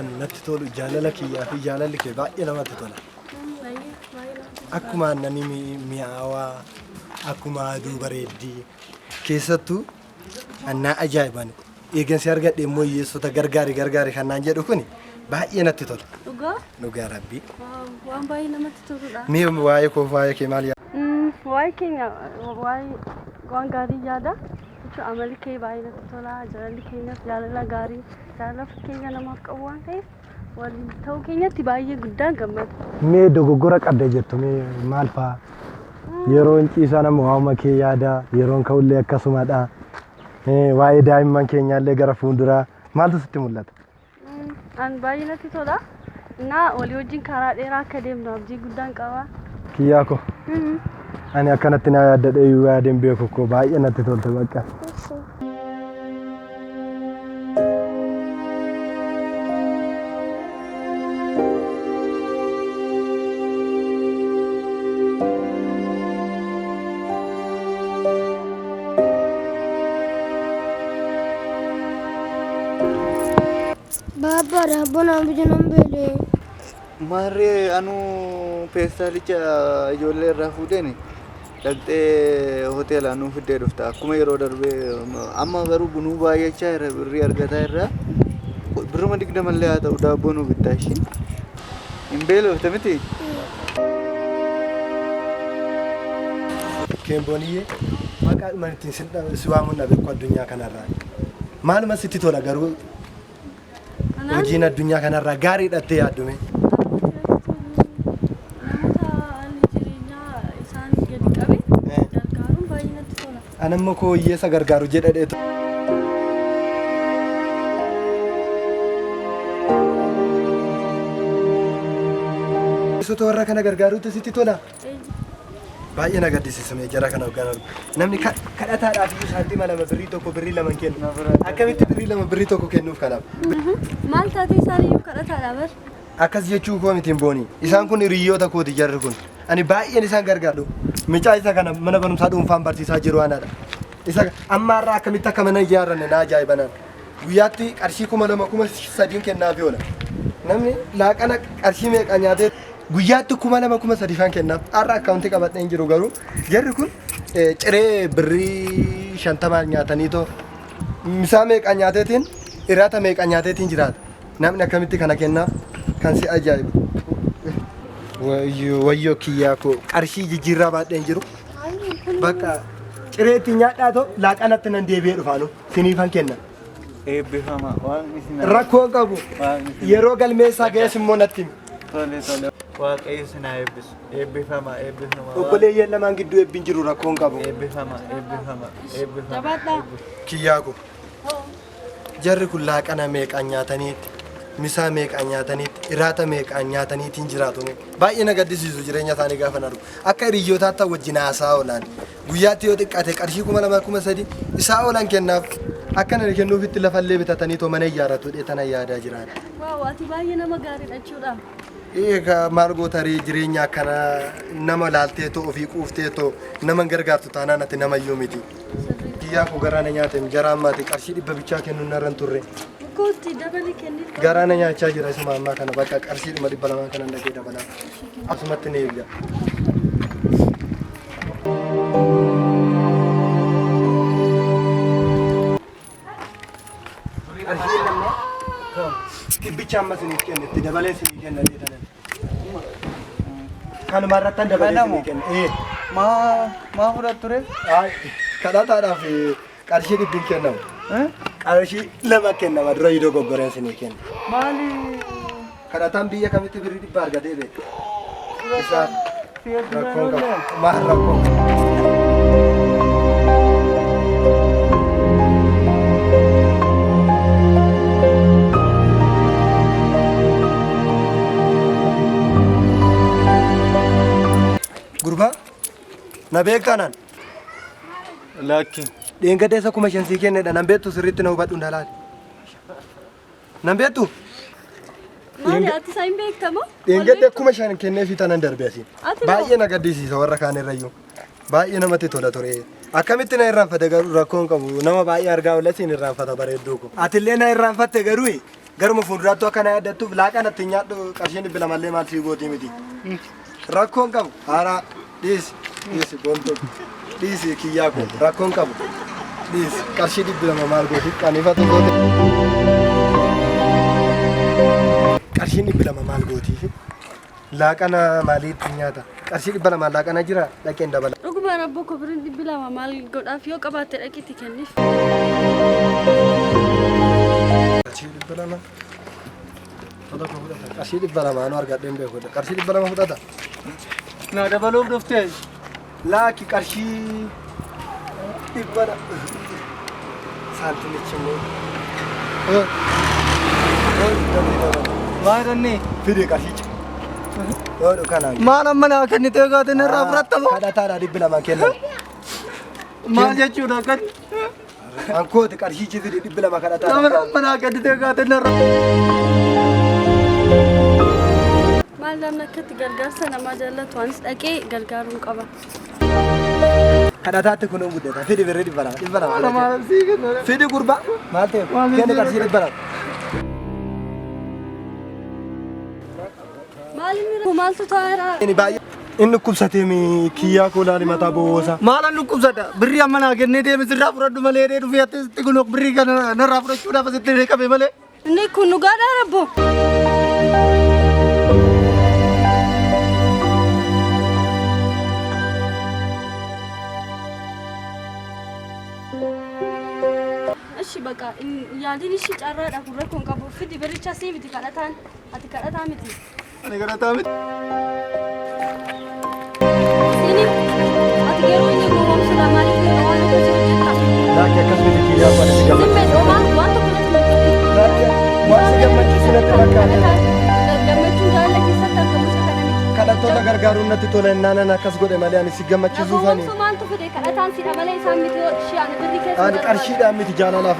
Kan natti tolu jaalala kiyyaa fi jaalalli kee baay'ee namatti tola. Baay'ee baay'ee namatti tola. Akkuma aannanii mi'aawaa, akkuma aduu bareeddii. Keessattuu annaa ajaa'iban. Eegan si argadhe immoo hiyyeessota gargaari gargaari kan naan jedhu kuni baay'ee natti tola. Dhugaa? Dhugaa rabbii. Waaw, waan baay'ee namatti toludha. Mee waa'ee koo waa'ee kee maal yaadda? Waa'ee keenya waa'ee waan gaarii yaada. Jechuun amalli kee baay'ee natti tola. Jaalalli keenyas jaalala gaarii, jaalala fakkeenya namaaf qabu waan ta'eef waliin ta'uu keenyatti baay'ee guddaan gammada. Mee dogoggora qabda jettu mee maal fa'a? Yeroon ciisaa nama waa'uma kee yaada, yeroon ka'ullee akkasumadha. Waa'ee daa'imman keenyaallee gara fuulduraa maaltu sitti mul'ata? An baay'ee natti tola. Innaa walii wajjin karaa dheeraa akka deemnu abdii guddaan qaba. Kiyyaa koo ani akkanatti naa yaaddadhee iyyuu yaadeen beeku koo baay'ee natti tolte bakka. Baabbaa daabboo naan biji nan beelee. Maarree anuu peestaalicha ijoollee irraa fuudheen dhaqxee hoteelaa nuu fiddee dhufta. Akkuma yeroo darbee amma garuu bunuu baay'achaa jira birrii argataa irraa birruma digdamallee haa ta'u daabboo nuu bittaa ishii. Hin beelofte miti? Keembooniyyee maqaadhuma ittiin sin dhabe si waamuun dhabe koo addunyaa kanarraa. Maaluma sitti tola garuu hojiin addunyaa kanarraa gaariidha jettee yaaddume. Namoota haalli jireenyaa isaan gadi qabe gargaaruun baay'ee natti tola. Anamma koo hiyyeessa gargaaru jedha dheetu. Hiyyeessota warra kana gargaaruutu sitti tola. Baay'ee na gaddisiisa mee jara kana hoggaan argu. Namni kadhataadhaaf iyyuu saantima lama birrii tokko birrii lama hin kennu. Akkamitti birrii lama birrii tokko kennuuf kanaaf? Maal taatee isaan iyyuu kadhataadha bar. Akkas jechuu koo miti hin booni. Isaan kun hiriyoota kooti jarri kun. Ani baay'een isaan gargaaru. Micaa isa kana mana barumsaa dhuunfaan barsiisaa jiru anadha. Isa amma har'a akkamitti akka mana ijaarranne na ajaa'ibanaan. Guyyaatti qarshii 2000 3000 kennaafi oola. Namni laaqana qarshii meeqa nyaatee guyyaatti 2000 3000 faan kennaaf. Har'a akkaawuntii qabadhee hin jiru garuu jarri kun ciree birrii 50 nyaatanii too misaa meeqa nyaateetiin irraata meeqa nyaateetiin jiraata. Namni akkamitti kana kennaaf kan si ajaa'ibu. Wayyoo wayyoo kiyyaa koo qarshii jijjiirraa baadhee hin jiru. Bakka ciree ittiin nyaadhaa too laaqanatti nan deebi'ee dhufaanu siniifan kenna. Eebbifama. Waaqni isin haa Rakkoo hin qabu. Waaqni isin Yeroo galmeessaa ga'es immoo natti himi. Tole tole. Waaqayyo isin haa eebbisu. Eebbifama eebbifama. Obboleeyyan lamaan gidduu eebbi hin jiru rakkoo hin qabu. Eebbifama eebbifama eebbifama. Jabaadhaa. Kiyyaa koo. Jarri kun laaqana meeqaan nyaataniitti, misaa meeqaan nyaataniitti, iraata meeqaan nyaataniitiin jiraatu mee. Baay'ee na gaddisiisu jireenya isaanii gaafan argu. Akka hiriyyootaatti wajjin haasaa oolaan. Guyyaatti yoo xiqqaate qarshii 2000 3000 isaa oolan kennaaf. Akka nani kennuufitti lafallee bitatanii too mana ijaarratu jedhee tana yaadaa jiraan. Waaw ati baay'ee nama gaariidha jechuudha. Egaa maal goota ree jireenya akkana nama laaltee too ofii quuftee too nama hin gargaartu taanaan ati namayyuu miti. Kiyyaa koo garaa na nyaateem jaraa ammaati qarshii dhibba bichaa kennuun narra hin turre. Kootti dabali kenniif. Garaa na nyaachaa jira isuma ammaa kana bakka qarshii dhuma dhibba lamaan kanan dhaqee dabalaa. Asumatti ni eegga. Qarshii lama dhibbicha amma isiniif kenne itti dabalee isinii kenna jedhan. Kanuma irrattan dabalee Kanamoo? isinii kenna. Ee. Maa maa fudhattu ree? Ay, kadhataadhaaf qarshii dhibbi hin kennamu. Eh? Qarshii lama kennama dura yoo dogoggoreen isinii kenna. Maali? Kadhataan biyya kamitti birrii dhibba argatee beeka? Isaa Si eebbisaan rakkoon oolle? qabu. Maal rakkoon qabu? Gurbaa na beektaa naan? Lakki. Dheengadda isa 5000 sii kennedha nan beektu sirriitti na hubadhu ndalaali. Nan beektu? Maali ati isaa hin beektamoo? Dheengadda 5000 kenneefii tanan darbe asiin. Ati moo? Baay'ee na gaddisiisa warra kaan irrayyuu. Baay'ee namatti tola ture. Akkamitti na irraanfate garuu rakkoo hin qabu. Nama baay'ee argaa oola siin irraanfata bareedduu ko. Atillee na irraanfatte garuu Garuma fuulduraattuu akka na yaaddattuuf laaqana ittiin nyaadhu qarshiin 200llee maal sii gootii miti. Rakkoon qabu haaraa dhiisi dhiisi boontuu dhiisi kiyyaa koo rakkoon qabu dhiisi qarshii 200 maal gooti qanifatu goote. Qarshiin 200 maal gooti laaqana maalii ittiin nyaata qarshii 200 laaqana jira dhaqeen dabala. Dhuguma rabboo koo birriin 200 maal godhaaf yoo qabaatte dhaqiitti kenniif. Qarshii 200. Tola koo fudhata. Qarshii 200 anu argadheen beeku. Qarshii 200 fudhata. Naa dabaluuf dhuftee? Laaki qarshii 200. Saantimichi immoo. Maal inni? Fide qarshicha. Yoo kanaan. Maal amma naa kennitee goote narraa fudhattama? Kadhataadha 200 kennan. Maal jechuudha kan? Ankooti qarshichi fide 200 kadhataadha. Nama amma naa kennitee goote narraa. Maal namni akkatti gargaarsa namaa jaallatu anis dhaqee gargaaruun qaba. Kadhataatti kunuun guddata. Fidi birrii 200. 200. Maal sii kenna? Fidi gurbaa. Maal ta'e? Kenni qarshii 200. Maal inni maaltu ta'eera? Inni baay'ee inni dhukkubsatee kiyyaa koo laali mataa bowwoosa. Maalan dhukkubsata? Birrii amma naa kennee deeme sirraa fudhadhu malee dhee dhufee atti kun birrii kana narraa fudhachuudhaaf asitti qabe malee. Inni kun dhugaadhaa rabboo? Ishi baqa yaadin ishii carraadha kun rakkoon qabu fidi biricha sii miti kadhataan ati kadhataa miti. Ani kadhataa miti. Sini ati yeroo inni gowwoomsudha maaliif waan akkasii hojjetta? Laakki akkas miti kiyyaa koo ani si gammachiisu. Simmee homaa waan tokko natti mul'atu. Laakki waan si gammachiisu natti fakkaata. Gammachuun jaalala keessatti argamu isa kana miti. Kadhattoota gargaaruun natti tola innaan akkas godhe malee ani si gammachiisuuf ani. Gowwoomsuu maaltu fide kadhataan sidha malee isaan miti yoo ishee ani birrii keessa Ani qarshiidhaan miti jaalalaaf.